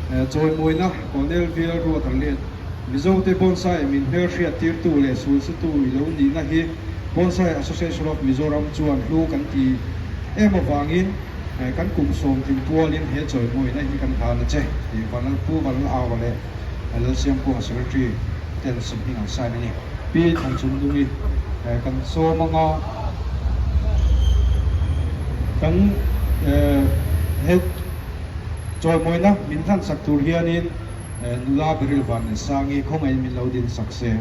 Chawimawina Colonel Vial Ruata let Mizote Bonsai min hmelhriat tirtu leh sulsutu i lo nihna hi Bonsai Association of Mizoram chuan hlu kan ti em avangin kan kum sawmtin tualin he chawimawina hi kan hlan a che tih Vanlalpu Vanlal Aua leh Lalsiamkunga Secretary ten sim hming an sign a ni. Pi Thanchungdungi kan sawm anga kan he chawimawina min hlansak tur hianin nula Beryl Vannesangi khawngaihin min lo dinsak se.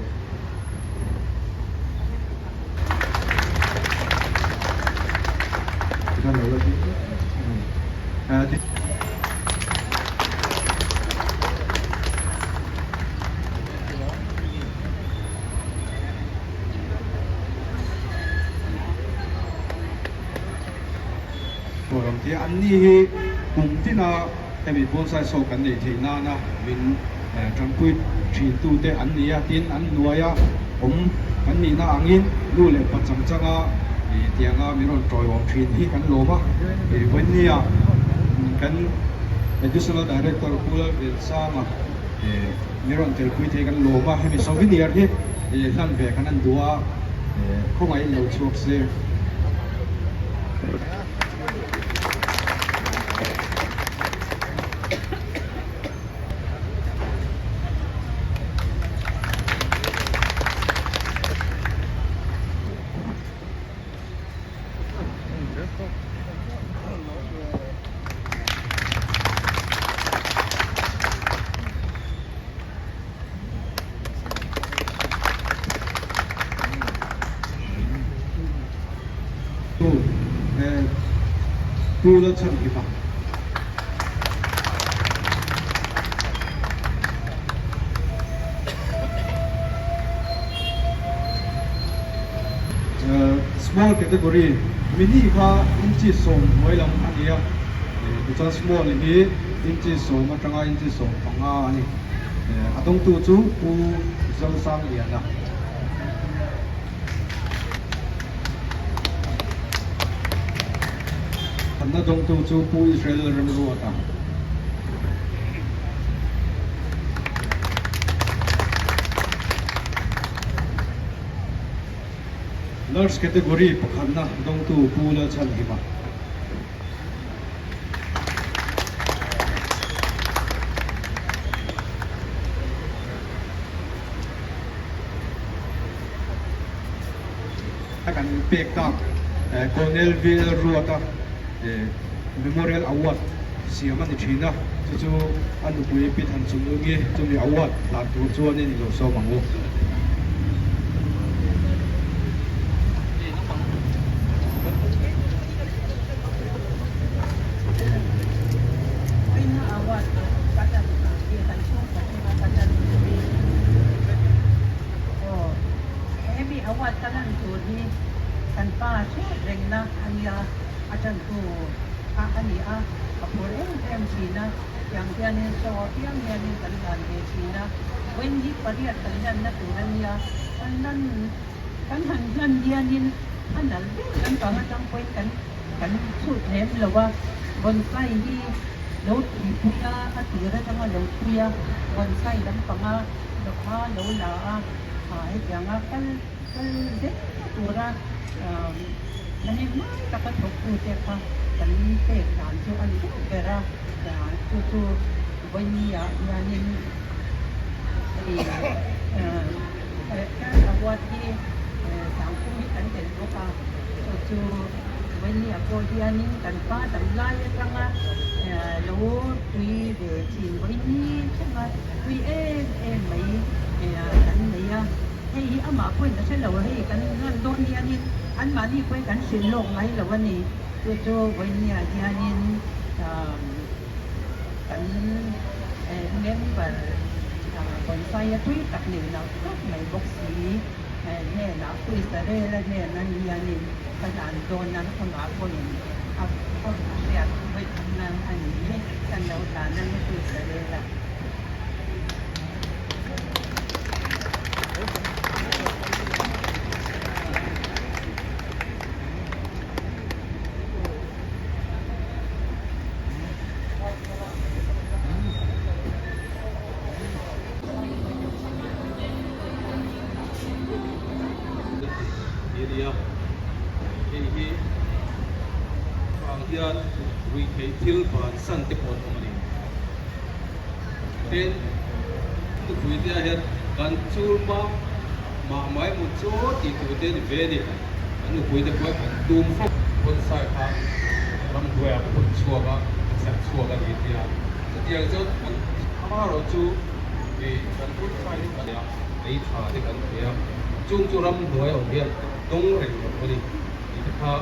An ni hi kum tina hemi bonsai saw kan neih theih nana min tanpui thin tute an ni a, tin an hnuaia awm kan nihna angin nu leh pa chang changa tianga min rawn tawiawm thin hi kan lawm a. Vawinia kan Additional Director Pu Lalvensanga min rawn telpui thei kan lawm a, hemi souvenir hi hlan ve kan an duh a, khawngaihin lo chhuak se. Tu Lalchhanhima. Small category mini kha inchi 10 lam a ni a, tichuan small hi inchi 10 atanga inchi 15 a ni. A dawngtu chu Pu Zosangliana. Thanna dawngtu chu Pu Israel Remruata. Large category pakhatna dawngtu Pu Lalchhanhima. A kan pek tak Colonel VL Ruata Memorial Award siam a ni thin a, chu chu a nupui Pi Thanchungnungi chumi award hlan tur chuanin i lo sawm ang u. Hemi award ka lan tur hi kan pa hriat rengna a nia, a tantu kha a ni a, a phur em em thin a, tiang hianin show apiang hianin kan dan ve thin a, vawiin pariat kan lanna tur a nia, kan lan kan han hlan hianin a nalh ber kan pang atang pawhin kan kan chhut lem lo a, bonsai hi lo tuipui a, a tir atanga lo tui a, bonsai lampanga lawkha lo la a, hetianga kal kal zel tura thahnemngai taka thawktute kha kan pek dan chu a ni deuh ber a, chu chu vawinia hianin hei Cash Award hi sangphum hi kan tel bawk a, chu chu vawinia pawh hianin kan pa dam lai atanga lo tui ve thin vawini thlenga tui em em mai kan nei a, hei hi amah pawhin a hre lo hei kan lan dawn hianin anmahni pawhin kan hrilh lawk ngai lo a ni, chu chu vawinia hianin Kan member bonsai a tui tak nei lo tak mai bawk si hnenah Pu Israel-a hnena hianin ka hlan dawn a, amah pawhin a hriat vawi khat nan a ni hi kan lo hlan a ni Pu Israel-a. Ruihtheih thil bansan te pawh an awm a ni. Tin, nupui te ah hian kan chul mah mah mai maw chaw tih tur te a ni ve a ni. Kan nupui te pawh an tum fo. Bonsai kha ramhnuai ah phun chhuak a, a chher chhuak a ni tia. Chutiang chuan kan amaherawhchu ih kan bonsai chu kan ei tha te kan thei a, chung chu ramhnuai awm hian dawng reng lo a ni tih te kha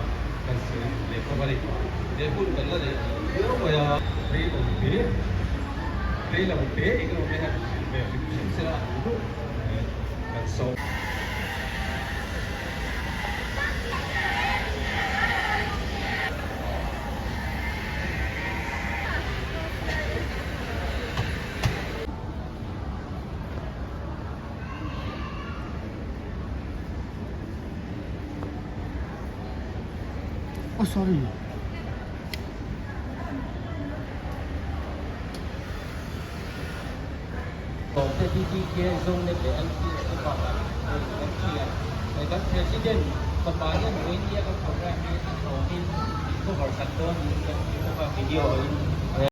kan sawi leh bawk a ni. He hun kan la neih viau mai a. Rei lo te, rei lo te eng emaw te han hrilh ve hrim hrim se la a duh duh kan sawm. Oh sorry. Sawmte TTK, Zonet leh LPS te bakah kan hria. Kan President fapa hian vawiin nia kan program hi a hlawmin min cover sak dawn niin kan hre bawk a, video in.